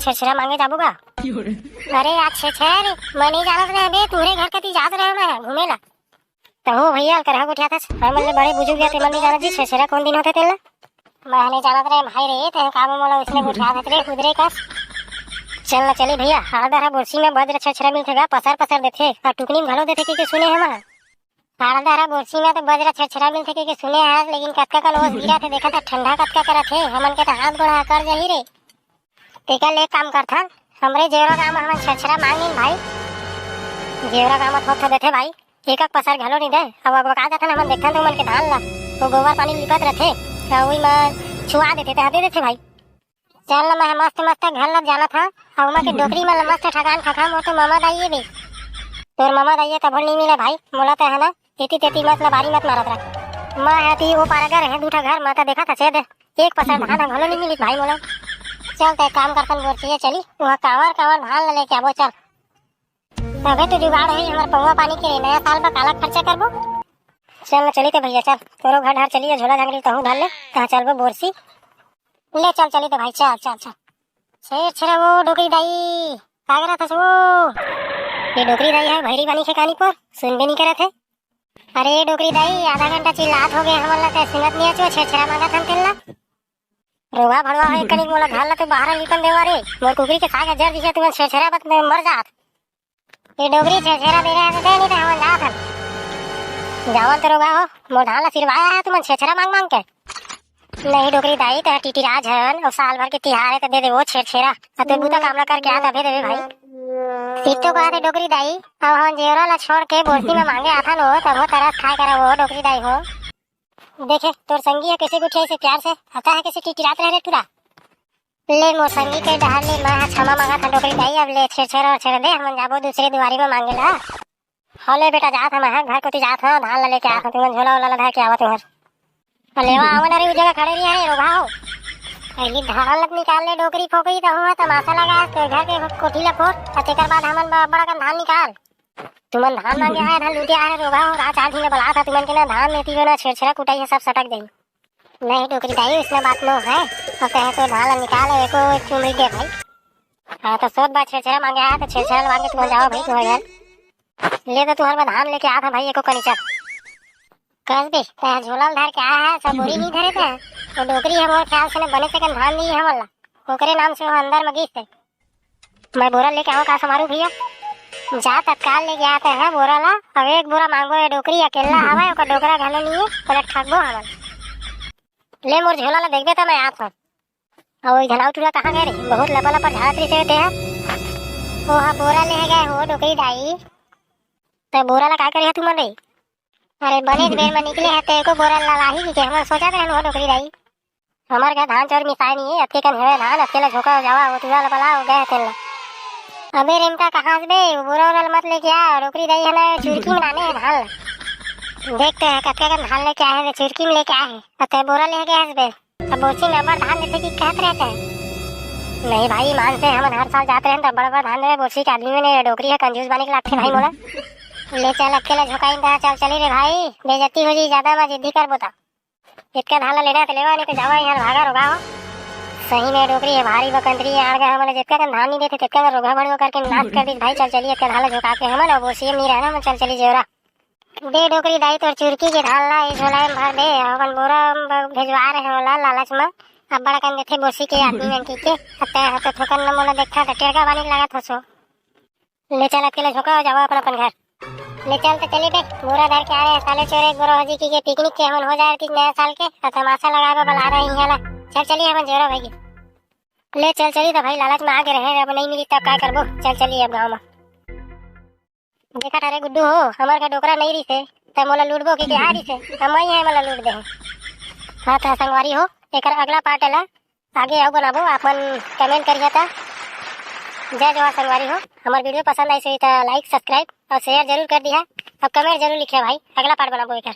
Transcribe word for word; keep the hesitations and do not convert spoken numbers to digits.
छेरछेरा मांगे जाबो गा? अरे आज छेरछेरा रे, मैं नहीं जानत रहे बे, तुहरे घर कती जात रहे मैं घूमे ला। तहूँ भैया अलकरहा गोठियाथस, हमन ले बड़े बुजुर्ग हे, तेमन नहीं जानत जी छेरछेरा कौन दिन होथे तेन ला। मैं नहीं जानत रहे भाई रे, तें का मोला उसने गोठियाथस रे, खुद रे कस। चल ना चली भैया, हाड़ा दरहा बोरसी में बजरा छेरछेरा मिलथे गा, पसर पसर देथे, अउ टुकनी में घलो देथे कहिके सुने हे मैं। हाड़ा दरहा बोरसी में तो बजरा छेरछेरा मिलथे कहिके सुने हे, लेकिन कतका कन ओस गिरत हे, देखत हे ठंडा कतका करत हे, हमन के तो हाथ गोड़ अकड़ जाही रे। तेकर ले एक काम करथन, हमरे जेवरा गांव म हमन छेरछेरा मांग लीन भाई। जेवरा गांव म थोक थोक देथे भाई, एक एक पसर घलो नहीं दे। अब अगवका जाथन हमन, देखथन तुमन के धान ला, वो गोबर पानी लिपत रथे, त उही म छुआ देथे, त दे देथे भाई। चल ना, मैं मस्त मस्त घर ला जाना था, अउ ओमा के डोकरी मन ला मस्त ठकान खखा, मोर तो ममा दाई ए बे। तोर ममा दाई ए तभो नहीं मिले भाई, मोला तो है ना, एती तेती मत ला बारी मत मारत रह। मैं एती ओ पारा गे रहें दू ठा घर म, त देखत हस दे, एक पसर धान ह घलो नहीं मिलिस भाई मोला। चल त एक काम करथन बोरसी, चली उहाँ कांवर कांवर धान ला लेके आबो, चल। तभे तो जुगाड़ होही हमर पौवा पानी के, नया साल बर काला खर्चा करबो। चल न चली ते भैया, चल तोरो घर डहर चली, झोला झांगरी तहूँ धर ले, तहाँ चलबो बोरसी। ले चल चली ते भाई, चल चल चल। छेरछेरा वो डोकरी दाई, का करत हस वो? ये डोकरी दाई हे भैरी बानी के कानी पर, सुनबे नहीं करत हे। अरे डोकरी दाई, आधा घंटा चिल्लात हो गे हमन ला, ते सुनत नहीं हस वो, छेरछेरा मांगत हन तेन ला। रोगहा भड़वा हे कनिक, मोला घर ला तो बाहर निकल देवा रे, मोर कुकरी के साग ह जर दिखे, तुमन छेरछेरा बत में मर जात। ये डोकरी छेरछेरा दे रहे थे, नहीं तो हमन जात हन। जावन तो रोगहा हो, मोर धान ला सिरवाया है तुमन छेरछेरा मांग मांग के। नहीं डोकरी दाई, तेरा टीटी राज हन, अउ साल भर के तिहार है तो दे दे वो छेरछेरा। अब तो बूता काम ना करके आ तभे देवे भाई। सिर तो कहा थे डोकरी दाई, अब हमन जेवरा ला छोड़ के बोरसी में मांगे आथन हो, तब हो तरस खाए करा वो डोकरी दाई हो। देखे तोर संगी हे कैसे गुठिया से प्यार से, हता हे कैसे टिटिरात रहे रे टूरा। ले मोर संगी के डहर ले मैं हा क्षमा मांगत हंव डोकरी दाई, अब ले छेरछेरा अउ छेरा दे, हमन जाबो दूसरे दुआरी में मांगे ला। हव ले बेटा जात हंव, मैं हा घर कोती जात हंव, धान ला लेके आत हंव, तुमन झोला ओला ला धर के आवा तुंहर। अउ लेवा आवा ना रे, उ जगह खड़े रही रे रोगहा हो। अरे धान ला निकाल ले डोकरी फोकरी, त हुआ तमाशा लगा, तोर घर के कोठी ला फोर, अउ तेकर बाद हमन ब-, बड़ा कन धान निकाल। तुमन धान मांगे आए, धान लूटे आए, रोगहा हो, रात आठ दिन ले बलात हंव तुमन के ना, धान में तीनों ना छेरछेरा कुटाई हे, सब सटक जाही। नहीं डोकरी दाई, उसने बात नो हे। अब कहे तो धान ला निकाल, एको चुमरी दे भाई। हाँ, तो सोत बात छेरछेरा मांगे आए, तो छेरछेरा मांगे तुमन जावा भाई, तुंहर घर। ले तो तुंहर बर धान लेके आत हंव भाई, एको कनिचा। कस बे, तैं झोला ल धर के आए हे, सब बोरी नहीं धरे तैं। वो डोकरी हे, मोर ख्याल से ना बने से कन धान दिही हमन ला। ओकरे नाम से वो अंदर में गिस हे। मैं बोरा लेके आऊँ का समारू भैया? जा तत्काल लेके आते हैं बोरा ला। अब एक बोरा मांगो, ये डोकरी अकेला हवय, ओकर डोकरा घलो नहीं है, ओला ठगबो हमन। ले मोर झोला ला देखबे त मैं आत हूँ। अउ एक झन अउ टूरा कहाँ गए रे? बहुत लपा लपा झाड़त रहिसे तेहा। ओ हा बोरा ले गए हो डोकरी दाई। त बोरा ला का करे है तुमन रे? अरे बने बेर में निकले है, ते एको बोरा ला लाही कि के हमन सोचत रहन हो डोकरी दाई। हमर घर धान चाउर मिसाय नहीं है, अतके कन हेवे धान, अतके ला झोंका जावा, वो टूरा ला बला, वो गए तेन ला। अबे रेमटा कहाँ से बे, वो बोरा ओरा ला मत लेके आ, डोकरी दाई है ना, चुरकी में लाने है धान ला। देखते हैं कतका कन धान लेके आए है, चुरकी में लेके आए है, अते बोरा लेके आए है बे। अब बोरसी में अब्बड़ धान देथे कि कहत रहते हैं। नहीं भाई, मान से हमन हर साल जात रहन त बड़ बड़ धान देवे, बोरसी के आदमी में नहीं, डोकरी है, कंजूस बानी के लागथे भाई मोला। ले चल, अकेला झोंकाइन दा, चल चली रे भाई, बेइज्जती हो जी, ज्यादा मत जिद्दी कर बोता। इतका धान ला लेना है त लेवा, नहीं तो जावा यहाँ भागा रोगहा हो। सही में डोकरी है, भारी बकंतरी है, आड़ गए हमन ला जितका कन धान नहीं देथे, तितका कन रोगहा भड़वा करके नाश कर दीस भाई, चल चली, इतका धान ला झोंका के हमन, अब बोरसी में नहीं रहना, हमन चल चली जेवरा। दे डोकरी दाई तोर चुरकी के धान ला, ए झोला में भर दे, अपन बोरा में भेजवा रहे होला लालच में। अब्बड़ कन देथे बोरसी के आदमी मन कहिके, अते ह तो थोकन न मोला देखा त टेरका बानी लागत होसो। ले चल अकेले झोंका हो जावा अपन अपन घर। ले चल त चली बे, बोरा धर के आ रहे हैं साले चोर, एक बोरा हो जी कहिके पिकनिक के हमन हो जाए कि नया साल के, अउ तमाशा लगाए बर बला रहे हैं ला। चल चली हमन जेवरा भाई के। ले चल चली त भाई लालच में आगे रहे, अब नहीं मिली तब का करबो, चल चली अब गाँव में। देखा अरे गुड्डू हो, हमर घर डोकरा नहीं रहिसे, त मोला लूटबो के, के आ रहिसे, त मैं ही मोला लूट दे। हाँ त संगवारी हो, एकर अगला पार्ट ला आगे अउ बनाबो, आप मन कमेंट करिए त। जय जोहार संगवारी हो, हमर वीडियो पसंद आइस होही त लाइक, सब्सक्राइब अउ शेयर जरूर कर दिहा, अउ कमेंट जरूर लिखिए भाई, अगला पार्ट बनाबो एकर।